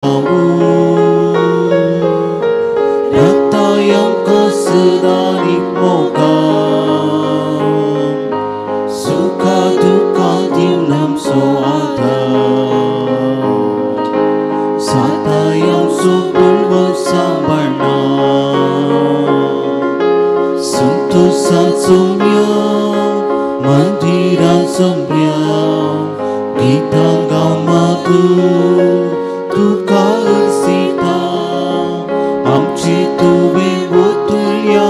सुखा दुःखा दिवन आमचो आदार साताय आमचो बळवो सांबाळना संतोषाचो मंदिरां सोंपल्या गीतां गावन मागून तुका अर्सिता आमची तुवें ओतुल्या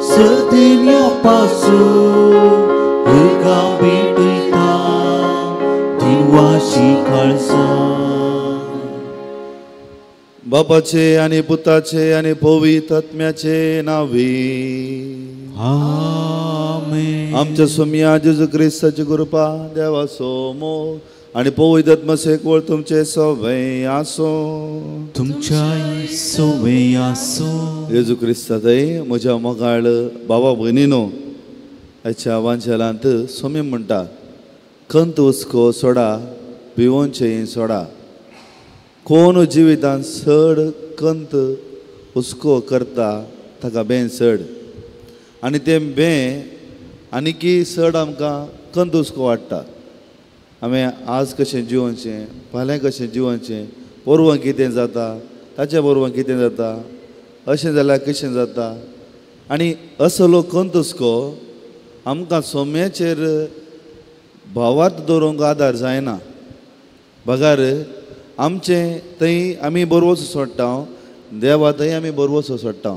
सदैव पासून उर्गां भेटयता दिवाशी काळसा. बापाचे आनी पुताचे आनी पवित्र आत्म्याचे नांवी आमेन. आमच्या सोमया जेजू क्रिस्ताची कृपा देवाचो मोग आनी पवित्र आत्म्याचो एकवट तुमचे सवय आसूं. तुमच्याय सवय आसूं. जेजू क्रिस्तातय म्हज्या मोगाळ बाबा भयणीनो, हाच्या वांजेलांत सोमी म्हणटा, खंत हुस्को सोडा, भिवोनचें सोडा. कोण जिवितांत चड खंत हुस्को करता ताका बें चड, आनी तें बें आनीकी चड आमकां खंत हुस्को वाडटा. आमी आज कशें जिवनचें, फाल्यां कशें जिवनचें, परवां कितें जाता, ताच्या बरोबर कितें जाता, अशें जाल्यार कशें जाता. आनी असलो खंत हुस्को आमकां सोम्याचेर भावार्थ दवरूंक आदार जायना. बगार आमचें थंय आमी बरवसो सोडटा, देवा थंय आमी बरवसो सोडटा.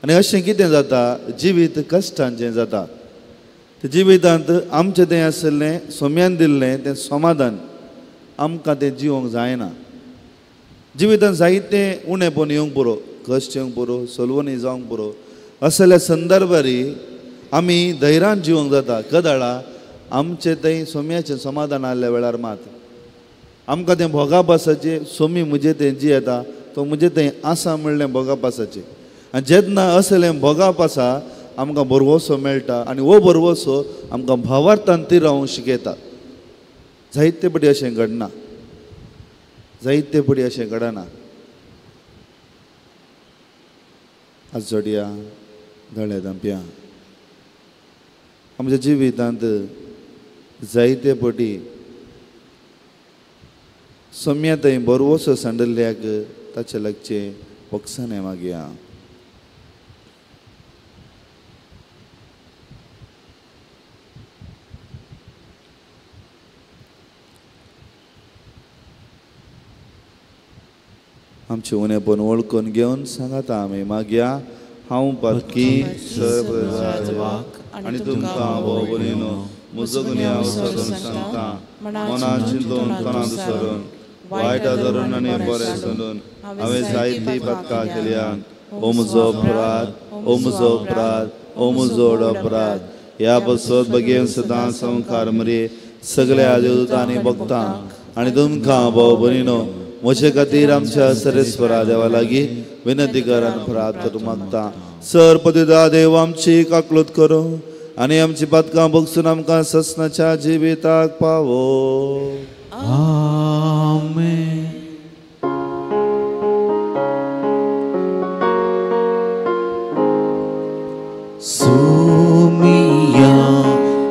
आनी अशें कितें जाता, जिवीत कश्टांचें जाता. ते जिवितांत आमचें तें आशिल्लें सोम्यान दिल्लें तें समाधान आमकां तें जिवंक जायना. जिवितांत जायतें उणेपण येवंक पुरो, कश्ट येवंक पुरो, सलवणी जावंक पुरो. असल्या संदर्भारी आमी धैर्यान जिवंक जाता. कदाळा आमचें थंय सोम्याचें समाधान आयिल्ल्या वेळार मात आमकां तें भोगापासाचें सोमी म्हजें तें जियेता तो म्हजें थंय आसा म्हणलें भोगापासाचें. आनी जेन्ना असलें भोगाप आसा आमकां भरवसो मेळटा आनी हो भरवसो आमकां भावार्थान ती रावंक शिकयता. जायते पटी अशें घडना, जायते पटी अशें घडना. आज जोडया दोळे धांपया. आमच्या जिवितांत जायते पटी सोम्या थंय भरवसो सांडिल्ल्याक ताचे लागचें पक्षाने मागया. आमचें उणेपण वळखून घेवन सांगाता आमी मागया, हांव पातकी सर्व आनी तुमकां भाव भयणीनो म्हजो गुन्यांव सरून सांगता, मनान चिंतून तणांत सरून वायट धरून आनी बरें सरून हांवें जायतीं पातकां केल्यान. ओ म्हजो अपराध, ओ म्हजो अपराध, ओ म्हजो अपराध. ह्या पासत बगेन सदां संवकार मरे सगळ्या देवदूतांनी भक्तां आनी तुमकां भाव भयणीनो म्हजे खातीर आमच्या सरेस्वरा देवा लागीं विनंती करान प्रार्थना मागता. सर पतिदा देव आमची काकलूत करूं आनी आमची पातकां भोगसून आमकां ससनाच्या जिविताक पावो. आमेन. सोमिया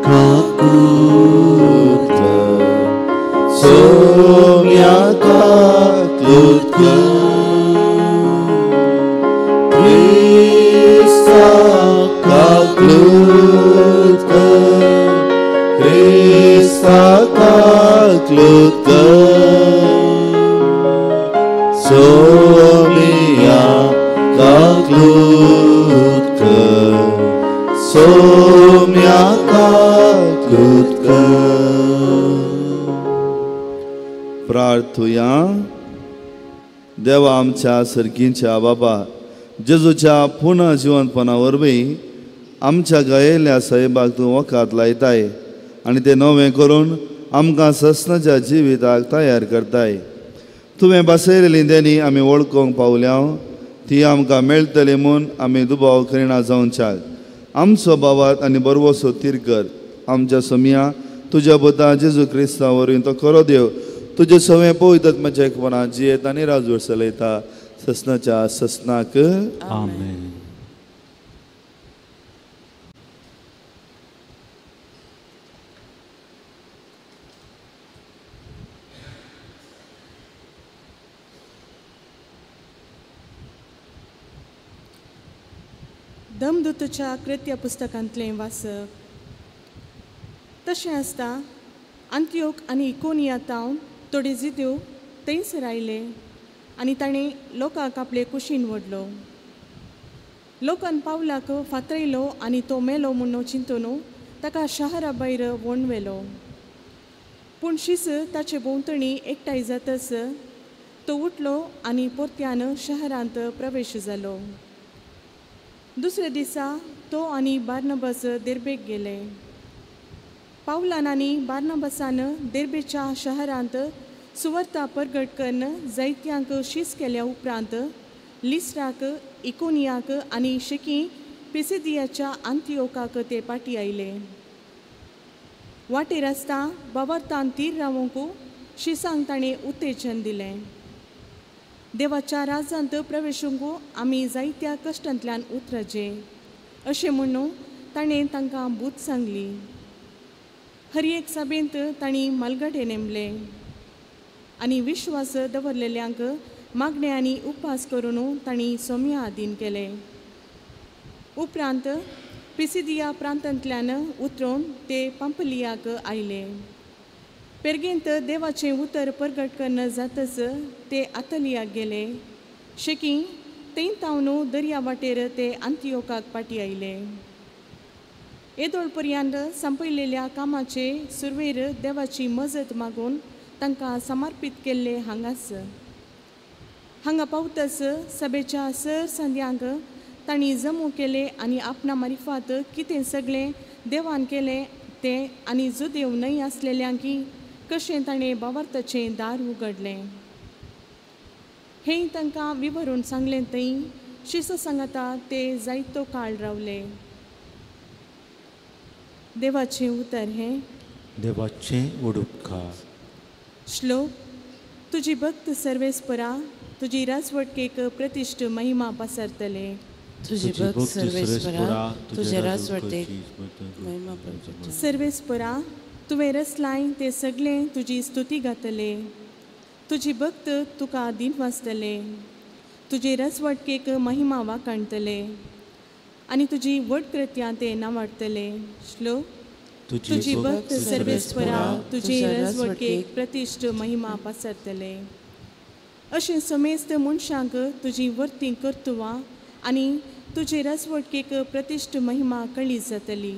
काकूत कर, सोम्या काकूत कर, क्रिस्ता काकूत कर, क्रिस्ता काकूत कर, सोमिया काकूत कर, सोम्या काकूत कर. प्रार्थुया. देवा आमच्या सर्गींच्या बाबा, जेजूच्या पुनः जिवनपणा वरवीं आमच्या गायिल्ल्या साहेबाक तूं वखात लायताय आनी तें नवें करून आमकां ससनाच्या जिविताक तयार करताय. तुवें बसयलेली देणी आमी वळखूंक पावल्या, ती आमकां मेळटली म्हूण आमी दुबाव करिना जावच्याक. आमचो बाबात आनी बरवसो तीर कर. आमच्या सोमया तुज्या पुता जेजू क्रिस्ता वरवीं तो खरो देव तुजे सवें पवित्र आत्म्याच्या एकपणा जियेत आनी राजवट चलयता ससनाच्या ससनाक. आमेन. दमदूतच्या कृत्य पुस्तकांतलें वाचप. तशें आसता आंतियोक आनी इकोनिया तावन थोडे जिद्यो थंयसर आयले आनी ताणें लोकांक आपले कुशीन व्हडलो. लोकान पावलाक फातरयलो आनी तो मेलो म्हूण चिंतून ताका शहरा भायर व्हण व्हेलो. पूण शीस ताचे भोंवतणी एकठांय जातच तो उठलो आनी परत्यान शहरांत प्रवेश जालो. दुसऱ्या दिसा तो आनी बार्नबस देर्बेक गेले. पावलान आनी बार्नबसान देर्बेच्या शहरांत सुवार्ता परगट करून जायत्यांक शीस केल्या उपरांत लिस्राक, इकोनियाक आनी शेकी पिसिदियाच्या आंतियोकाक ते पाटी आयले. वाटेर आसता बावार्थान तीर रावंक शिसांक ताणें उत्तेजन दिलें. देवाच्या राजांत प्रवेशूंक आमी जायत्या कश्टांतल्यान उतराचे अशें म्हणून ताणें तांकां बूद सांगली. हर एक सभेंत तांणी मालगाडे नेमले आनी विश्वास दवरलेल्यांक मागणे आनी उपास करून तांणी सोम्या आदीन केले. उपरांत पिसिदिया प्रांतांतल्यान उतरून ते पांपलियाक आयले. पेरगेंत देवाचें उतर परगट कन्न जातच ते आतलियाक गेले. शेकी थंय तावन दर्या वाटेर ते आंतियोकाक पाटी आयले. येदोळ पर्यंत संपयलेल्या कामाचे सुरवेर देवाची मजत मागून तांकां समर्पीत केल्ले हांगाच. हांगा पावतच सभेच्या सर संद्यांक तांणी जमो केले आनी आपणा मारिफात कितें सगळें देवान केलें तें आनी जुदेव न्हय आसलेल्यांकी कशें ताणें बावार्थाचें दार उगडलें हें तांकां विवरून सांगलें. थंय शिस सांगता ते जायतो काळ रावले. देवाचें उतर हें देवाचें उडुपकार. श्लोक. तुजी भक्त सर्वेस्परा तुजी राजवटकेक प्रतिश्ठ महिमा पसरतले. तुजी भक्त सर्वेस्परा तुज्या राजवटकेक महिमा पसरतले. सर्वेस्परा तुवें रचलाय ते सगळे तुजी स्तुती गातले. तुजी भक्त तुका दिन वाचतले. तुजे राजवटकेक महिमा वाखाणतले आनी तुजी व्हड कृत्यां ते नावाडटले. श्लोक. तुजी भक्त सर्वेस्परा तुजी राजवटकेक प्रतिश्ठ महिमा पसरतले. अशें समेस्त मनशांक तुजी वर्ती कर्तुवां आनी तुजे राजवटकेक प्रतिश्ठ महिमा कळी जातली.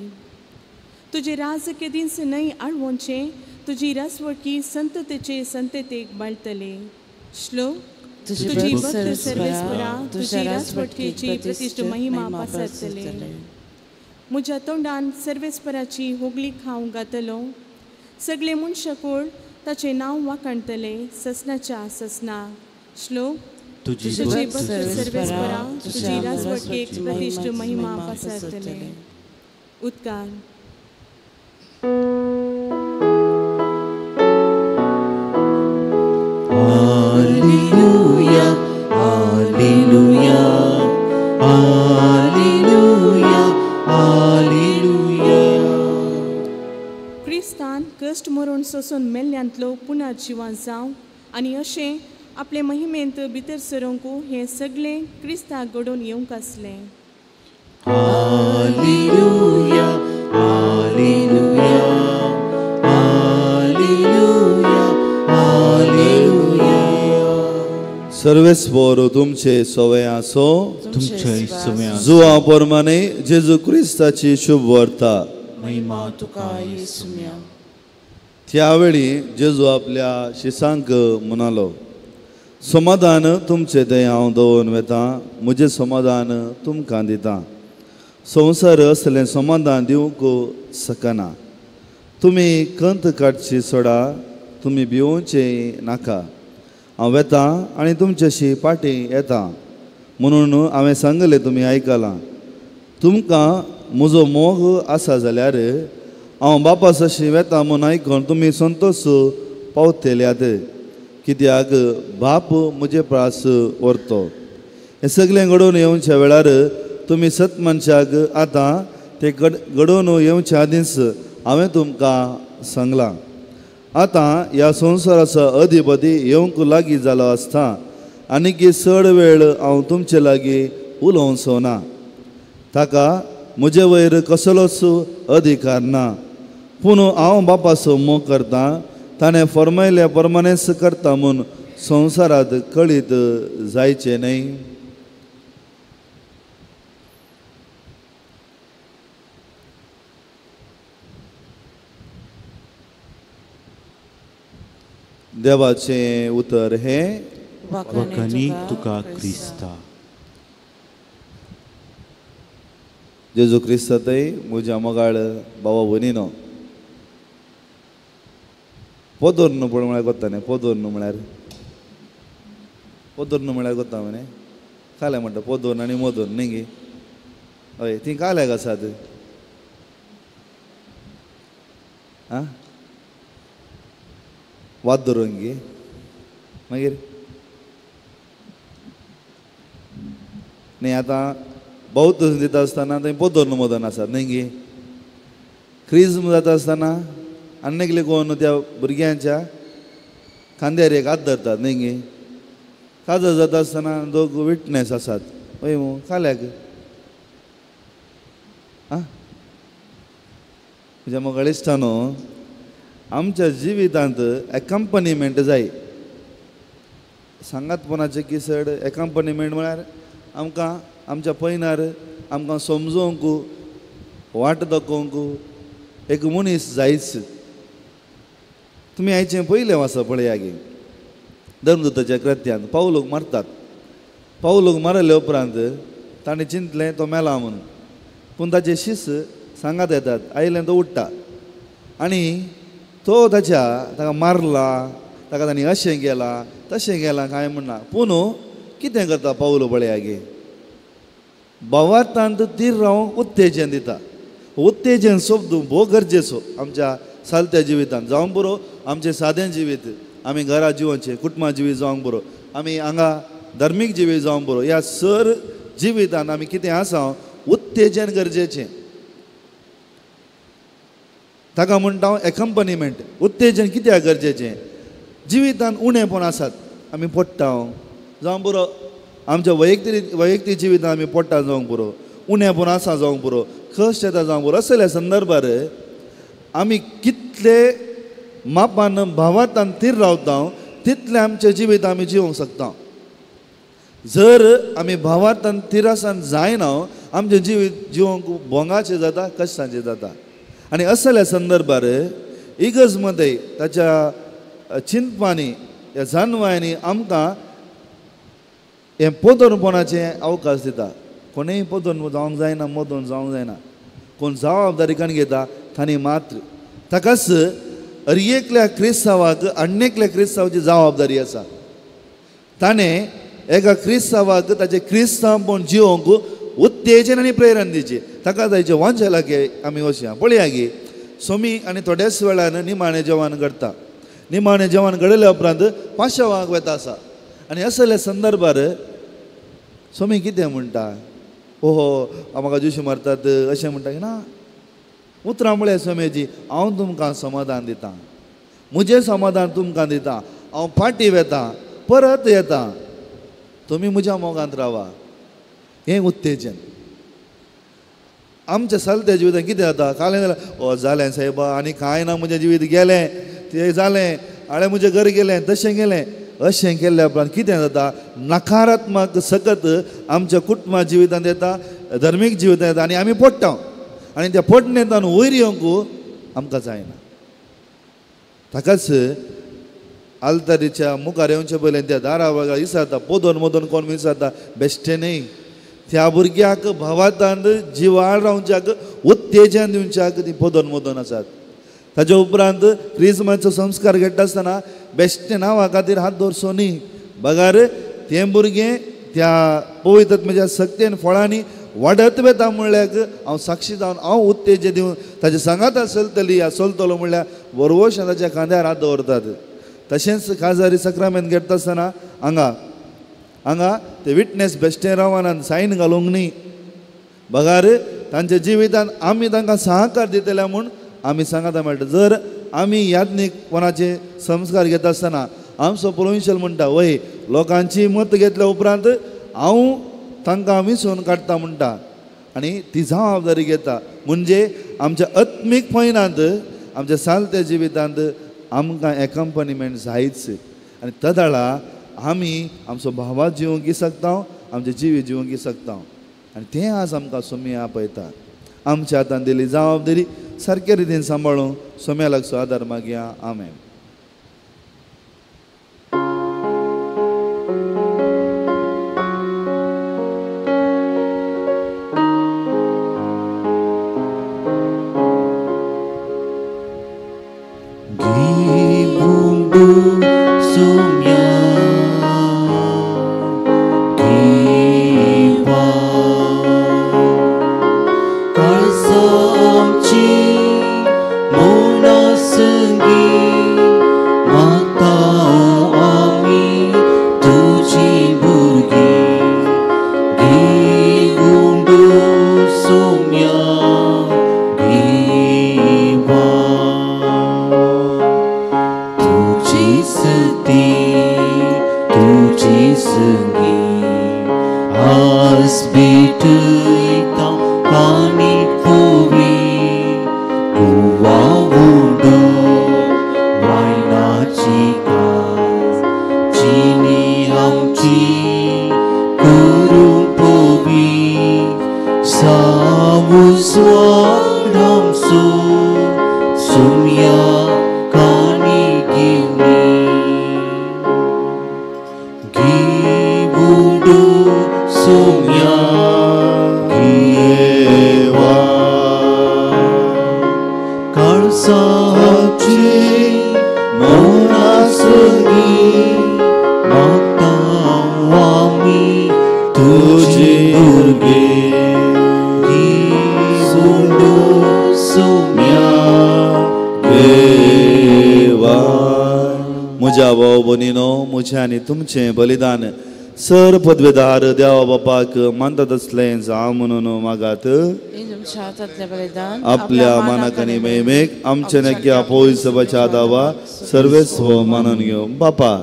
तुजे राज केदींच न्हय आळवोचें तुजी राजवटकी संततेचे संततेक बाळटले. श्लोक. तुजी भक्त सर्वेस्परा तुजी राजवटकेची प्रतिश्ठ महिमा पसरतले. म्हज्या तोंडान सर्वेस्पराची होगळीक हांव गातलो. सगळे मनशाकूळ ताचें नांव वाखाणतले ससनाच्या ससना. श्लोक. तुजी भक्त सर्वेस्परा तुजी राजवटकेक प्रतिश्ठ महिमा पसरतले. उद्गार. Hallelujah, hallelujah, hallelujah, hallelujah. क्रिस्तान कश्ट मरण सोसून मेल्ल्यांतलो पुनर्जिवन जावं आनी अशें आपले महिमेंत भितर सरूंक हें सगळें क्रिस्ताक घडोवन येवंक आसलें. Hallelujah, hallelujah, hallelujah, hallelujah. सर्वेस्पर तुमचे सवय आसो. तुमचे सवय आसो. जुआ प्रमाणे जेजू क्रिस्ताची शुभ वार्ता. महिमा तुका येसुम्या. त्यावेळी जेजू आपल्या शिसांक म्हणालो, समाधान तुमचे थंय हांव दवरून वेता, म्हजें समाधान तुमकां दिता. संवसार असलें समाधान दिवंक शकना. तुमी कंत काडची सोडा, तुमी भिवोवचें नाका. हांव वेता आनी तुमच्याशी पाटी येता म्हणून हांवें सांगलें तुमी आयकलां. तुमकां म्हजो मोग आसा जाल्यार हांव बापास अशी वेता म्हूण आयकून तुमी संतोश पावतल्यात, कित्याक बाप म्हजे प्रास व्हरतो. हें सगळें घडोवन येवच्या वेळार तुमी सत मनशाक आतां ते घडोवन येवच्या आदींच हांवें तुमकां सांगलां. आतां ह्या संवसाराचो अधिपती येवंक लागीं जालो आसता आनीक चड वेळ हांव तुमचे लागीं उलोवचो ना. ताका म्हजे वयर कसलोच अधिकार ना, पूण हांव बापाचो मोग करतां, ताणें फर्मायल्या प्रमाणेच करता म्हूण संवसारांत कळीत जायचें न्हय. देवाचें उतर हें वाखाणी तुका क्रिस्ता. जेजू क्रिस्तातय म्हज्या मोगाळ बाबा भयणीनो, पोदोर्न पळय म्हळ्यार कोत्ता न्ही, पोदोर्न म्हळ्यार पोदोर्न म्हळ्यार कोत्ता मरे काल्या म्हणटा पोदोर्न आनी मोदोर्न न्ही गे. हय, तीं काल्याक आसात आं, वाद धरून गे. मागीर न्ही आतां बहुत दिता आसतना थंय पोदोर्न मोदोर्न आसात न्ही गे. क्रिज्म जाता आसतना आनी एकले कोण त्या भुरग्यांच्या खांद्यार एक हात धरतात न्ही गे. काजर जाता आसतना दोग विटनेस आसात हय मू काल्याक आं. म्हज्या मोगाळ इश्टानो, आमच्या जिवितांत एकम्पनिमेंट जाय. सांगातपणाचें की चड एकम्पनिमेंट म्हळ्यार आमकां आमच्या पयनार आमकां समजोवंक वाट दाखोवंक एक मनीस जायच. तुमी आयचें पयलें आसा पळया गे, धर्मदूताच्या कृत्यांत पावलोक मारतात. पावलोक मारले उपरांत ताणें चिंतलें तो मेला म्हणून, पूण ताचे शीस सांगात येतात आयलें तो उठ्ठा आनी तो ताच्या ताका मारला, ताका ताणें अशें केलां तशें केलां कांय म्हणना. पूण कितें करता पावलो पळया गे, भावार्थांत तीर रावंक उत्तेजन दिता. उत्तेजन शब्द भोव गरजेचो आमच्या सालत्या जिवितांत जावंक बरो. आमचें सादें जिवीत आमी घरा जिवोवचें, कुटुंबा जिवीत जावंक बरो, आमी हांगा धार्मीक जिवीत जावंक बरो. ह्या सर जिवितांत आमी कितें आसा उत्तेजन गरजेचें. ताका म्हणटा हांव एकम्पनिमेंट. उत्तेजन कित्याक गरजेचें? जिवितांत उणेपण आसात, आमी पडटा जावंक बरो, आमच्या वैयक्तीक जिवितांत आमी पडटा जावंक पुरो, उणेपण आसा जावंक पुरो, कश्ट येता जावंक पुरो. असल्या संदर्भार आमी कितले मापान भावार्थान थीर रावता तितलें आमचें जिवीत आमी जिवंक शकता. जर आमी भावार्थान थीर आसान जायना आमचें जिवीत जिवंक भोंगाचें जाता, कश्टांचें जाता. आनी असल्या संदर्भार इगर्ज मदें ताच्या चिंतपांनी ह्या जानवायांनी आमकां हें पोदोनपणाचें अवकाश दिता. कोणूय पोदोन जावंक जायना, मोदोन जावंक जायना. कोण जबाबदारी काण घेता तांणी मात्र. ताकाच हर एकल्या क्रिस्तांवाक आनी एकल्या क्रिस्तांवाची जबाबदारी आसा. ताणें एका क्रिस्तांवाक ताचें क्रिस्तांवपण जिवंक उत्तेजन आनी प्रेरणा दिवची. ताका ताचे वांशेलागे आमी वचया पळया गे. सोमी आनी थोड्याच वेळान निमाणें जेवण घडटा. निमाणें जेवण घडयल्या उपरांत पाशावाक वता आसा आनी असल्या संदर्भार सोमी कितें म्हणटा, ओहो म्हाका ज्युशी मारतात अशें म्हणटा की ना. उतरां म्हळ्यार सोम्याची, हांव तुमकां समाधान दितां, म्हजें समाधान तुमकां दिता, हांव फाटीं वेता परत येता, तुमी म्हज्या मोगांत रावा. हें उत्तेजन. आमच्या सालत्या जिवितांत कितें जाता, कालें जाल्यार ओ जालें सायबा आनी कांय ना, म्हजें जिवीत गेलें, तें जालें, हांवें म्हजें घर गेलें, तशें गेलें. अशें केल्ल्या उपरांत कितें जाता, नकारात्मक सकत आमच्या कुटुंबा जिवितांत येता, धर्मीक जिवितांत येता आनी आमी पडटा. आनी त्या पडणेंतान वयर येवंक आमकां जायना. ताकाच आल्तारीच्या मुखार येवचे पयलें त्या दारा वागा विचारता, पोदोन मोदोन कोण विचारता, बेश्टें न्हय त्या भुरग्याक भावार्थान जिवाळ रावच्याक उत्तेजन दिवच्याक ती पोदोन मोदोन आसात. ताच्या उपरांत क्रिजमाचो संस्कार घेता आसतना बेश्टें नांवा खातीर हात दवरचो न्ही, बगार तें भुरगें त्या पवित्र म्हज्या सक्तेन फळांनी वाडत वेता म्हणल्यार हांव साक्षी जावन हांव उत्तेजन दिवन ताचे सांगाता चलतली या चलतलो म्हणल्यार वरवश ताच्या खांद्यार हात दवरतात. तशेंच काजारी सक्रामेंत घेता आसतना हांगा हांगा ते विटनेस बेश्टे रावनान सायन घालूंक न्ही, बगार तांच्या जिवितांत आमी तांकां सहकार दितले म्हूण आमी सांगाता मेळटा. जर आमी याज्ञीकपणाचे संस्कार घेता आसतना आमचो प्रोविन्शियल म्हणटा वय लोकांची मत घेतल्या उपरांत हांव तांकां विसोवन काडटा म्हणटा आनी ती जबाबदारी घेता. म्हणजे आमच्या आत्मीक पयनांत आमच्या सालत्या जिवितांत आमकां एकम्पनिमेंट जायच आनी तदाळा आमी आमचो भावा जिवंक शकता, आमचें जिवीत जिवंक शकता आनी तें आज आमकां सोम्या आपयता. आमच्या हातान दिली जबाबदारी सारके रितीन सांबाळूंक सोम्या लागचो आदार मागया. आमेन. तुमचें बलिदान सर पदवेदार देवा बापाक मानतात असलें जावं म्हणून मागात. आपल्या मानाक आनी महिमेक आमच्या नक्या पवित्र सभाच्या दावा सर्वेस्व मानून घेवं. बापा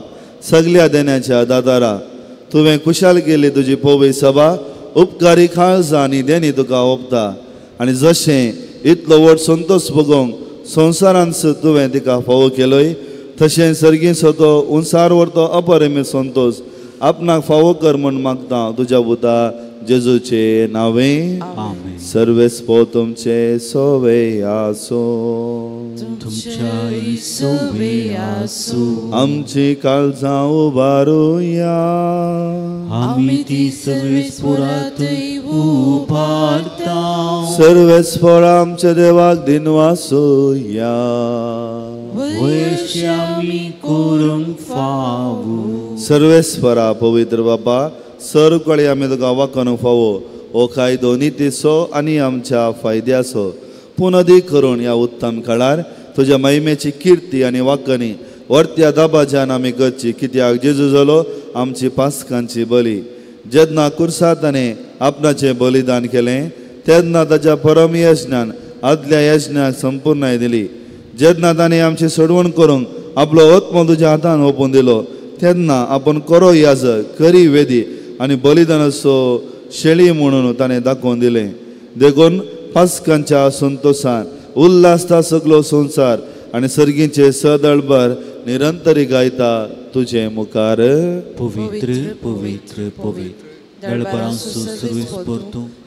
सगल्या देण्याच्या दादारा तुवें खुशाल केली तुजी पवित्र सभा उपकारी काळजां आनी देणी तुका ओंपता आनी जशें इतलो व्हड संतोश भोगोवंक संवसारांत तुवें तिका फावो केलोय तशें सर्गींचो तो उंचार व्हरतो अपरिमीत संतोश आपणाक फावो कर म्हूण मागता तुज्या पुता जेजूचे नांवे. सर्वेस्पो तुमचे सोवे आसूं. आमची काळजां उबारुया. सर्वेस्पोर आमच्या देवाक दिनवासुया. सर्वेस्परा पवित्र बापा सर कळे आमी तुका वाकून फावो हो कायदो नितीचो आनी आमच्या फायद्याचो पूण अदीक करून ह्या उत्तम काळार तुज्या महिमेची किर्ती आनी वाकणी वर्त्या दाबाच्यान आमी करची कित्याक जेजू जालो आमची पासकांची बली. जेन्ना कुर्सा ताणें आपणाचें बलिदान केलें तेन्ना ताच्या परम यज्ञान आदल्या यज्ञाक संपूर्णाय दिली. जेन्ना ताणें आमची सोडवण करूंक आपलो आत्मो तुज्या हातान ओंपून दिलो तेन्ना आपूण करो याजक करी वेदी आनी बलिदानाचो शेळी म्हणून ताणें दाखोवन दिलें. देखून पासकांच्या संतोशान उल्हासता सगलो संवसार आनी सर्गीचे सदळभर निरंतरी गायता तुजे मुखार. पवित्र पवित्र पवित्र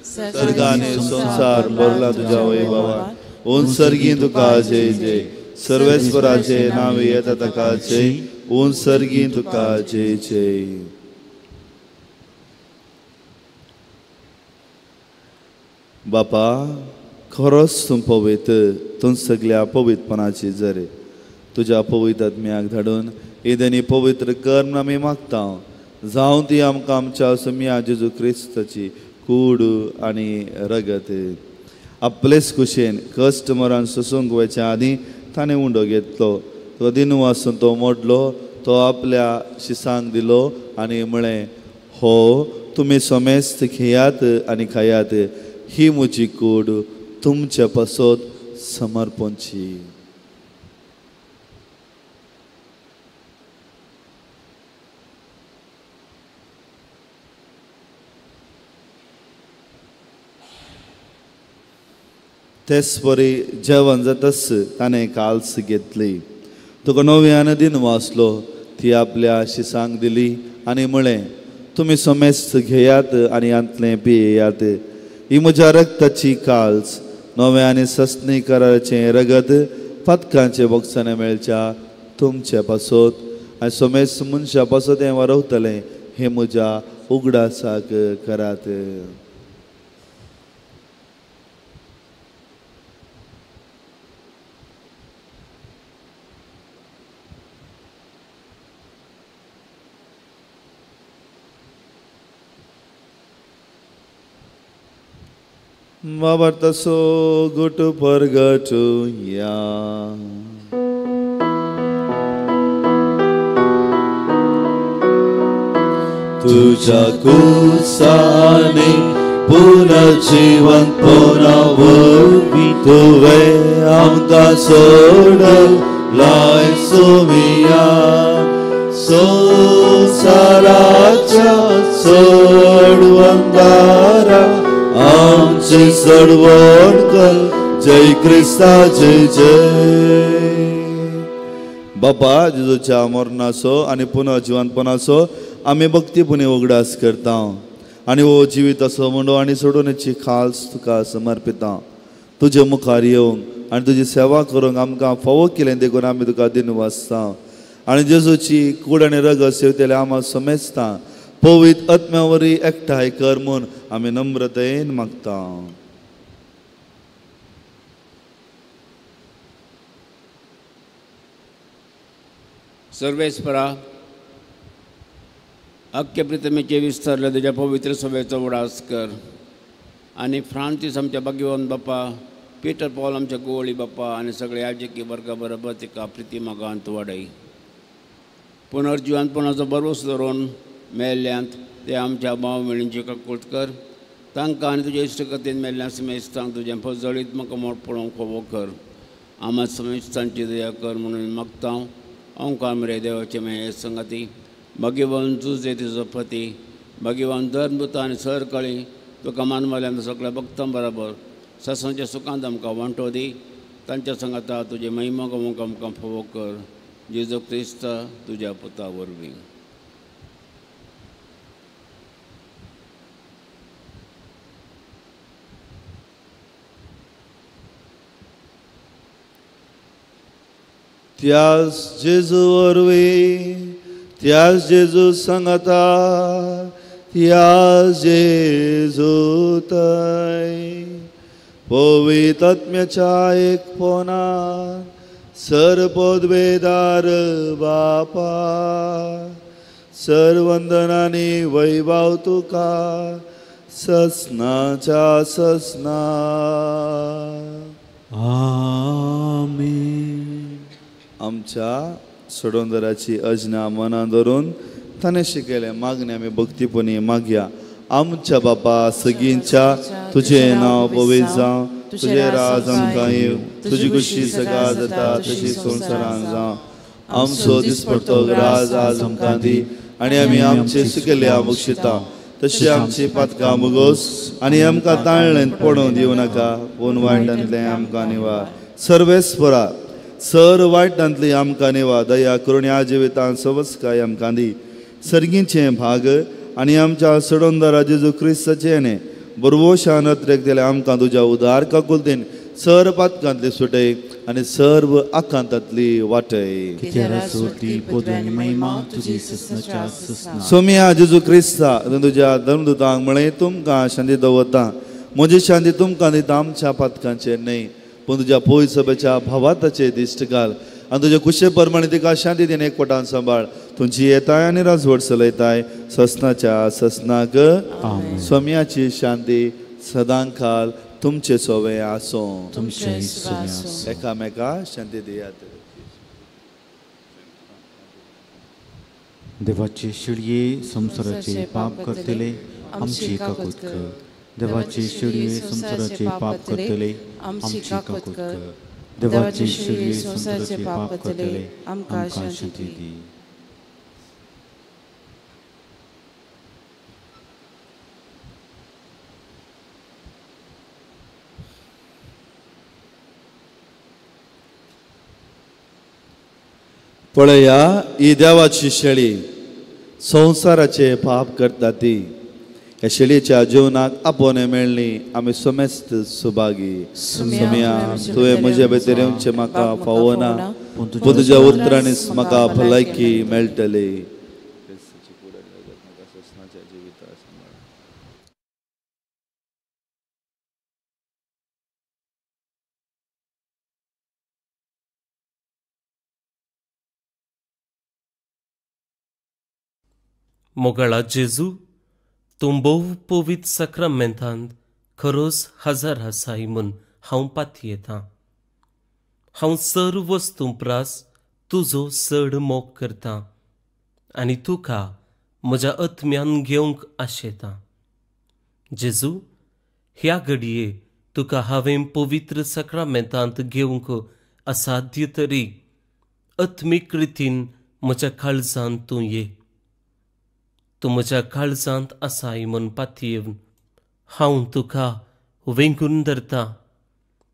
सर्गाने संवसार भरला तुज्या वैभवान. ओन सर्गी तुका जय जय. सर्वेस्वराचे नांव येता ताका जय. ओन सर्गी तुका जय जय. बापा खरोच तूं पवित्र, तूं सगल्या पवित्रपणाची जरे तुज्या पवित्र आत्म्याक धाडून येदेनी पवित्र कर म्हूण आमी मागता. जावं ती आमकां आमच्या सोम्या जेजू क्रिस्ताची कूड आनी रगत. आपलेच कुशेन कश्ट मरण सोसूंक वयच्या आदीं ताणें उंडो घेतलो. तुका दिनवासून तो मोडलो, तो आपल्या शिसांक दिलो आनी म्हळें, हो तुमी समेस्त घेयात आनी खायात, ही म्हजी कूड तुमचे पासत समर्पणची. तेच परी जेवण जातच ताणें काल्स घेतली, तुका नव्यान दिन वाचलो, ती आपल्या शिसांक दिली आनी म्हळें, तुमी समेस्त घेयात आनी हांतलें पियेयात, ही म्हज्या रक्ताची काल्स, नव्या आनी सस्नी कराराचें रगत पातकांचे बोगसाने मेळच्या तुमचे पासत आनी समेस्त मनशां पासत हें वारवतलें, हें म्हज्या उगडासाक करात. बाबा तसो गुट परगटुया. तुझ्या कुसाने पुनर्जीवन पुनवरवी तुवें आमकां सोडलाय सोमिया, संवसाराच्या सोडवंदारा आमची सडवण कर, जय क्रिस्ता जय जय. बापा जेजूच्या मरणाचो आनी पुनर्जिवनपणाचो आमी भक्तीपुणी उगडास करता आनी हो जिवीत असो म्हणो आनी सोडोवण्याची खास तुका समर्पिता. तुजे मुखार येवंक आनी तुजी सेवा करूंक आमकां फावो केलें देखून आमी तुका दिनवासता आनी जेजूची कूड आनी रगत सेवतले आमा समेजता पवित्र आत्म्या वरवीं एकठांय कर म्हूण आमी नम्रतेन मागता. सर्वेस्परा अख्खे प्रितमेचे विस्तारले तुज्या पवित्र सभेचो उडास कर आनी फ्रांसीस आमच्या भाग्यवान बाप्पा, पिटर पॉल आमच्या गोवळी बाप्पा आनी सगळे याजकी वर्गा बरोबर तिका प्रिती मागांत वाडय. पुनर्जिवनपणाचो भरवंसो धरून मेल्ल्यांत ते आमच्या भाव भयणींची काकूट कर, तांकां आनी तुज्या इश्टकतीन मेल्ल्या समेस्तांक तुजें फजळीत म्हाका मोड पळोवंक फावो कर. आमा समेस्तांची दया कर म्हणून मागता. ओंकार मरे देवाचे मे संगाती भाग्यवान जुजे तुजो पती, भाग्यवान धर्मदूत आनी सरकळी तुका मानवाल्यान सगळ्या भक्तां बराबर ससांच्या सुखांत आमकां वांटो दी. तांच्या संगाता तुजे महिमा गमोवंक आमकां फावो कर, जेजू क्रिस्त तुज्या पुता वरवीं. त्यास जेजू वरवीं, त्यास जेजू सांगता, त्यास जेजू तय पवित्र आत्म्याच्या एकपणान सर्वपदवेदार बापा, सर्वंदनानी वैभव तुका ससनाच्या ससना. आमेन. आमच्या सोडवणदाराची अजना मनां धरून ताणें शिकयलें मागणें आमी भक्तीपणी मागया. आमच्या बापा सगींच्या तुजें नांव पवित्र जावं, तुजें राज आमकां येवं, तुजी खुशी सगळा जाता तशी संवसारान जावं. आमचो दिसपडतो राज आज आमकां दी आनी आमी आमचे सुकेल्या बक्षिता तशी आमची पातकां मुगोस आनी आमकां ताळ्ळेंत पडोवंक दिवं नाका, पूण वायटांतलें आमकां निवार. सर्वेस्परा सर वायटांतली आमकां निवा, दया करून ह्या जिवितांत सवस्काय आमकां दी. सर्गीचें भाग आनी आमच्या सोडवणदारा जेजू क्रिस्ताचें न्ही बरवशान अत्रेक दिल्या आमकां तुज्या उदार काकुलतेन सर पातकांतली सुटय आनी सर्व आकांतांतली वाटय. सोमिया जेजू क्रिस्ता तुज्या धर्मदूतांक म्हळें, तुमकां शांती दवरता, म्हजी शांती तुमकां दिता, आमच्या पातकांचेर न्हय पूण तुज्या पवित्र सभेच्या भावाताचे दिश्ट घाल आनी तुज्या कुशे प्रमाणे तिका शांती दिन एकवटान सांबाळ. तुमची येताय आनी राजवट चलयताय ससनाच्या ससनाक. स्वाम्याची शांती सदांकाल तुमचे सोवे आसूं. एकामेका शांती दियात. देवाचे शिळये संवसाराचे पाप करतले आमची काकूत कर. देवाचे शिळये संवसाराचे पाप करतले आमची काकूत कर. देवाचे शिळये संवसाराचे पाप करतले आमकां शांती दी. पळया ही देवाची शेळी संवसाराचे पाप करता ती. ह्या शेळीच्या जीवनाक आपोवणें मेळ्ळी आमी समेस्त सुभागी. सोम्या तुवें म्हज्या भितर येवचें म्हाका फावना, पूण तुज्या उतरांनीच म्हाका भलायकी मेळटली. मोगाळा जेजू, तूं भोव पवित्र साक्रामेंतांत खरोच हजर आसाय म्हूण हांव पातयेतां. हांव सर्व वस्तूं प्रास तुजो चड मोग करतां आनी तुका म्हज्या आत्म्यान घेवंक आशेतां. जेजू, ह्या घडये तुका हांवें पवित्र साक्रामेंतांत घेवंक असाध्य तरी आत्मीक रितीन म्हज्या काळजांत तूं ये. तूं म्हज्या काळजांत आसाय म्हूण पातयेवन हांव तुका वेंगून धरतां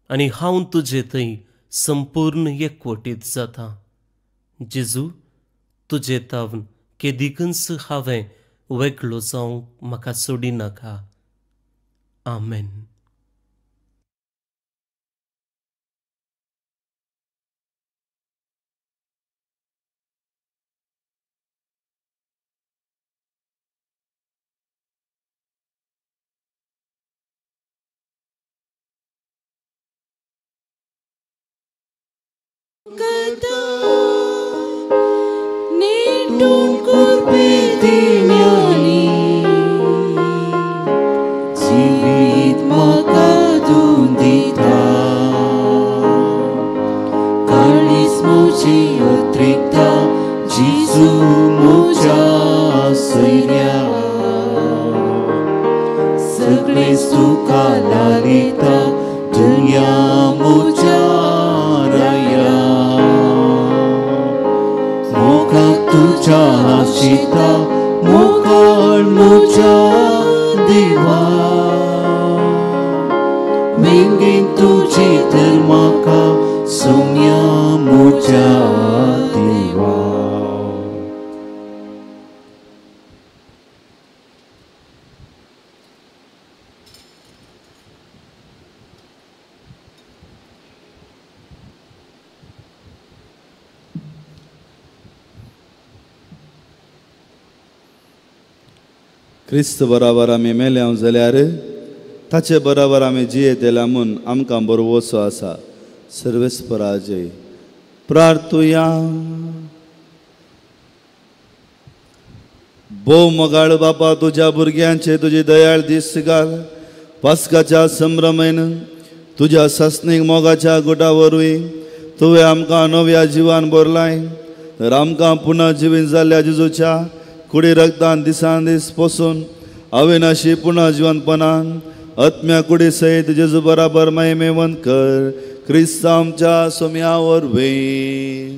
आनी हांव तुजे थंय संपूर्ण एकवटीत जाता. जेजू, तुजे तावन केदिकूच हांवें वेगळो जावंक म्हाका सोडिनाका. आमेन. जिवीत म्हाका दिवन दिता काळीज म्हजें उतरेकता जेजू म्हज्या सोयऱ्या सगळेंच तुका लायता दुनिया म्हज्या राया मोगाक तुज्या आशिता मोगाळ म्हज्या देवा वेंगेन तुजे तर म्हाका सोम्या म्हज्या देवा. क्रिस्त बराबर आमी मेल्या जाल्यार ताचे बराबर आमी जियेतल्या म्हूण आमकां बरोवचो आसा. सर्वेस्पराजे प्रार्थुया. भोव मोगाळ बापा, तुज्या भुरग्यांचे तुजी दयाळ दीस घाल. पास्काच्या संभ्रमेन तुज्या सासणीक मोगाच्या गुटा वरवीं तुवें आमकां नव्या जिवान भरलाय. तर आमकां पुनः जिवीत जाल्ल्या जेजूच्या कुडी रक्तान दिसान दीस पोसून अविनाशी पुनः जिवनपणान आत्म्या कुडी सयत जेजू बराबर महिमेवंत कर. क्रिस्त आमच्या सोम्या वरवीं.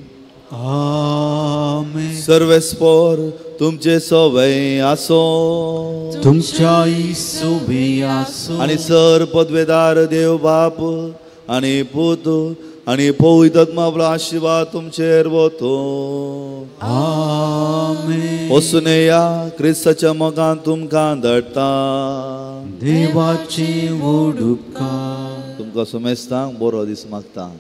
आमेन. सर्वेस्पोर तुमचे सोवे आसो, तुमच्याय सोवे आसो. आनी सर पदवेदार देव बाप आनी पूत आनी पवित्र आत्मा आपलो आशिर्वाद तुमचेर वतो. आमेन. वचून या क्रिस्ताच्या मोगान तुमकां धाडटा. देवाचे व्हड उपकार. तुमकां सुमेस्तांक बरो दीस मागता.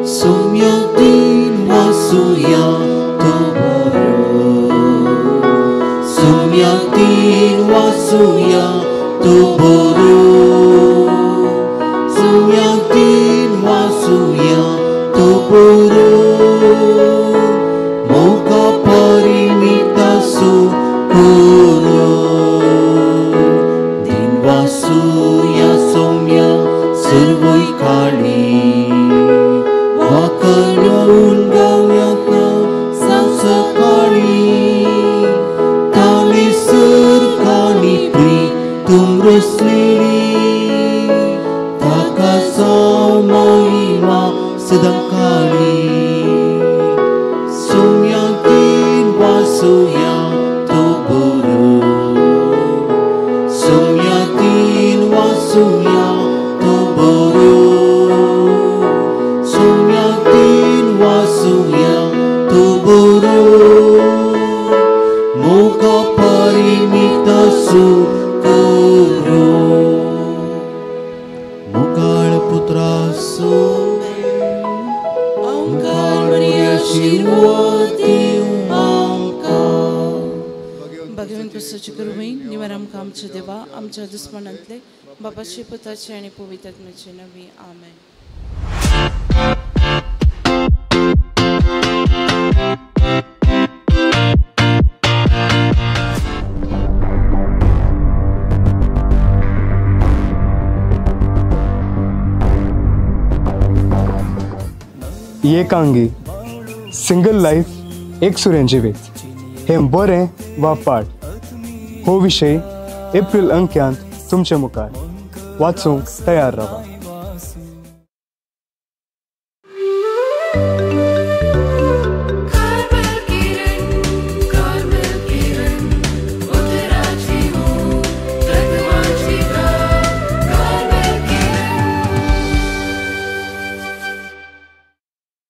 Suya tu boro, sumya tin wasuya tu boro, sumya tin wasuya tu boro, moga parimita su kuro. आसलेली ताका जावं महिमा सदांकाळी सोम्यांतीन वासुया तो बरो सोम्यांतीन वासुया तो बरो सोम्यांतीन वासुया तो बरो मोगा परिमित सुकरो मुगाळ पुत्रा भगवंत क्रिस्ताचे कृपेन निवार आमकां आमच्या देवा आमच्या दुस्मनांतले बापाचे पुताचे आनी पवित्र आत्म्याचे नांवी आमेन. एकांगी सिंगल लायफ एक सुरें जिवीत हें बरें वा पाड हो विशय एप्रिल अंक्यांत तुमचे मुखार वाचूंक तयार रावा.